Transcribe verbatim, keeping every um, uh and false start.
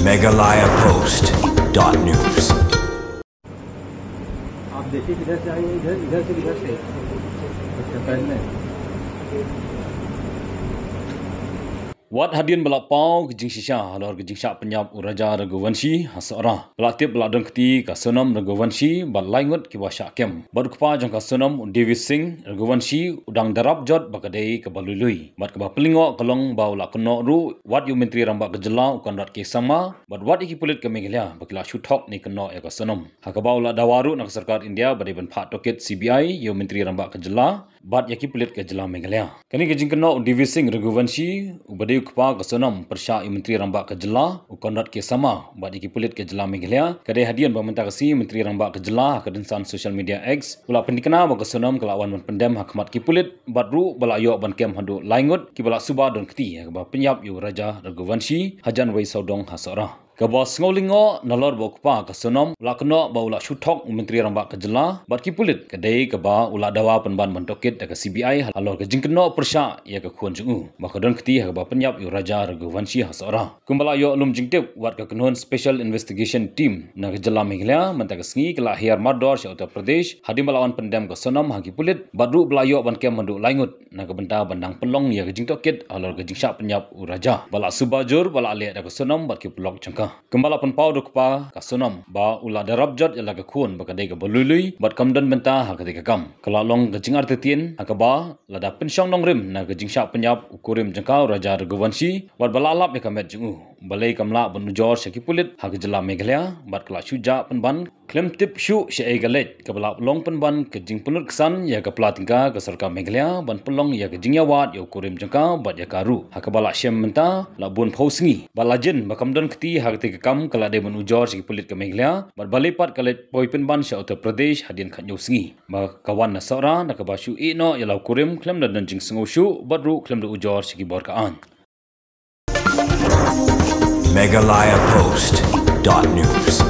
Meghalaya Post dot news. आप देखिए किधर से आएंगे, इधर इधर से किधर से? अच्छा, पहले। Wat hadien ba la paw ka jingshisha halor ka jingshah pynïap u Raja Raghuvanshi ha Sohra, ba la tip ba la don kti ka Sonam Raghuvanshi bad lai ngut kiba shah kem. Bad u kpa jong ka Sonam, u Davis Singh Raghuvanshi, u dang da rap jot ba ka dei kaba lui lui. Bad kaba pynlyngngoh ka long ba u la kynnoh ruh wat ïa u Myntri Rangbah ka jylla, u Conrad K Sangma, bad wat ïa ki pulit ka Meghalaya ba ki la shu thok ne kynnoh ïa ka Sonam. Ha kaba u la dawa ruh na ka sorkar India ba dei ban phah tohkit C B I ïa u Myntri Rangbah ka jylla bad ïa ki pulit ka jylla Meghalaya. Kane ka jingkynnoh u Davis Singh Raghuvanshi, uba dei u kpa ka Sonam, pyrshah ïa u Myntri Rangbah ka jylla, u Conrad K Sangma, bad ïa ki pulit ka jylla Meghalaya, ka dei hadien ba mynta ka sngi u Myntri Rangbah ka jylla ha ka rynsan social media X u la pynthikna ba ka Sonam ka la wan ban pyndem ha khmat ki pulit, bad ruh ba la ïoh ban kem haduh lai ngut kiba la suba don kti ha kaba pynïap ïa u Raja Raghuvanshi hajan wei sawdong ha Sohra. Kaba sngewlyngngoh nalor ba u kpa ka Sonam u la kynnoh ba u la shu thok u Myntri Rangbah ka jylla bad ki pulit, ka dei kaba u la dawa pynban ban tohkit da ka C B I halor ka jingkynnoh pyrshah ïa ka khun jong u ba ka don kti ha kaba pynïap ïa u Raja Raghuvanshi ha Sohra. Kumba la ïoh lum jingtip, wat ka kynhun Special Investigation Team na ka jylla Meghalaya mynta ka sngi ka la hiar mardor sha Uttar Pradesh hadien ba la wan pyndem ka Sonam ha ki pulit, bad ruh ba la ïoh ban kem haduh lai ngut na ka bynta ban dang pynlong ïa ka jingtohkit halor ka jingshah pynïap u Raja, ba la suba jur ba la leh da ka Sonam bad ki paralok jong ka. Kumba la pynpaw da u kpa ka Sonam ba u la da rap jot ïa la ka khun ba ka dei kaba lui lui bad kam don bynta ha katei ka kam, ka la long ka jingartatien ha kaba lada pynshong nongrim na ka jingshah pynïap u kurim jong ka u Raja Raghuvanshi, bad ba la lap ïa ka met jong u. Balei kam lah ban ujor sha ki pulit ha ka jylla Meghalaya, bad ka la shu jah pynban khlem tip shuh shaei ka leit kaba la long pynban ka jingpynlut ksan ïa ka pla tyngka ka sorkar Meghalaya ban pynlong ïa ka jingïawad ïa u kurim jong ka bad ïa ka ruh, ha kaba la shem mynta la bun phew sngi. Bad la jin ba kam don kti ha katei ka kam, ka la dei ban ujor sha ki pulit ka Meghalaya, bad balei pat ka leit poi pynban sha Uttar Pradesh hadien khathynñiew sngi ba ka wan na Sohra, na kaba shu ïeh noh ïa la u kurim khlem da don jingsngew shuh bad ruh khlem da ujor sha ki bor ka aiñ. Meghalaya Post dot news.